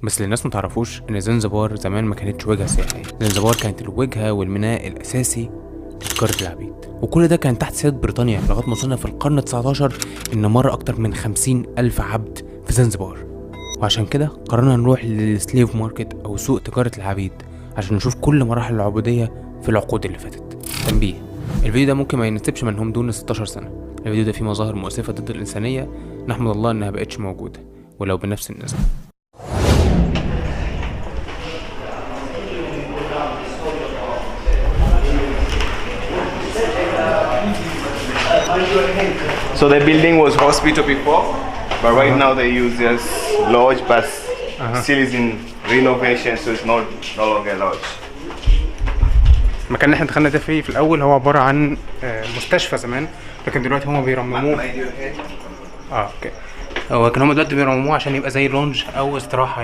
بس اللي الناس ما تعرفوش ان زنزبار زمان ما كانتش وجهه سياحيه. زنزبار كانت الوجهة والميناء الاساسي لتجاره العبيد، وكل ده كان تحت سيادة بريطانيا لغاية ما وصلنا في القرن 19 ان مر اكتر من 50 الف عبد في زنزبار. وعشان كده قررنا نروح لل slave market او سوق تجارة العبيد عشان نشوف كل مراحل العبودية في العقود اللي فاتت. تنبيه: الفيديو ده ممكن ما يناسبش من هم دون 16 سنة. الفيديو ده فيه مظاهر مؤسفة ضد الإنسانية، نحمد الله إنها بقتش موجودة ولو بنفس النسبة. So the building was hospital before, but right now they use as lodge, but still is in renovation, so it's not no longer lodge. المكان اللي احنا دخلنا ده فيه في الأول هو عبارة عن مستشفى زمان، لكن دلوقتي هما بيرمموه. Okay، هو كان هما دلوقتي بيرمموه عشان يبقى زي lounge أو استراحة.